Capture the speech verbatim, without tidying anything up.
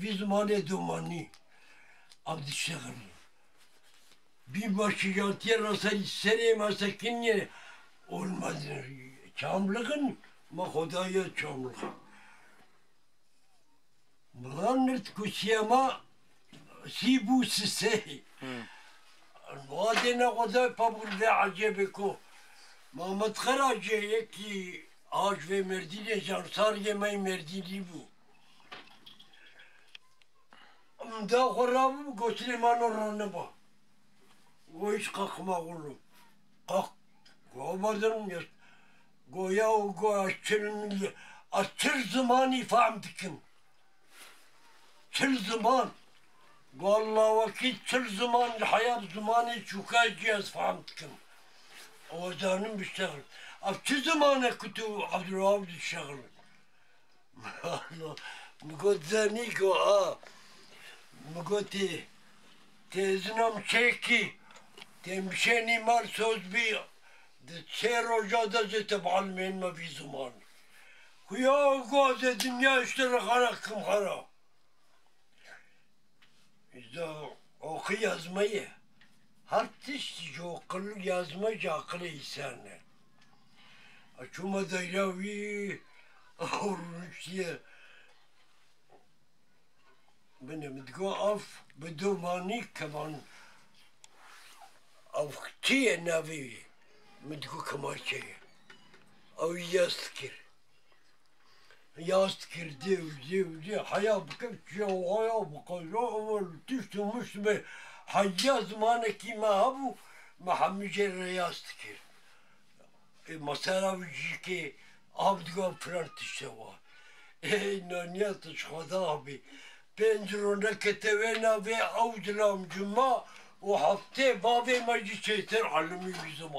Vî zimanê domanî ev dişexilin. Bî başijantiye ra serî serê me sekiniye olmaz. Çamlixin, me xwe daye Çamlixin. Milan nirt ku siyema sî bû sisê. Wadê ne xwedayê pabûr vê ecêbê ku Mamed Xerace yekî a ji vê Mêrdînê, cansariyê me yê Mêrdînî bû. Em da xwe rabû, gotinê mano raniba. Go hiç qaqima xulu. Qaq. Go badan ya. Go ya û go ez çil milli. Ez çil zimanî fehm dikim. Çil ziman. Go Allah wekîl çil ziman, li heyat zimanê çûka jî ez fehm dikim. Ew zanim biştexil. Ev çi ziman e ku tu Abdulwahab dişexil? Mi got, Zanî ku a, mi gotê, tê zinim çêkî, tê mişênî mal soz bî, di çê roja de zê te bialimên me vî ziman. Xuya got, ez ê dinya işte rixana kim xera. Îza oxî yazmayê. Her tişt ji oqil yazma ji aqilê îsan e. Ez çûme dayra wî, ew rûniştiye. Binê min digo ev bi domanî keman. Ev çi ye navê wî? Min digo kemaçe ye. Ew yaz dikir. Yaz dikir, dêw, dêw, dêw, heya bike, çiya waya bike, ya ew tişt û mişt be. Heya zimanekî me hebû, me hemî jê re yaz dikir. Ê, mesela wî jî ke av diga filan tişte wa. Ê, naniya tu ji Xweda bî. Pênc roneke te wê navê ew dilam cuma û heftê bavê me jî çêtir elimî wî ziman.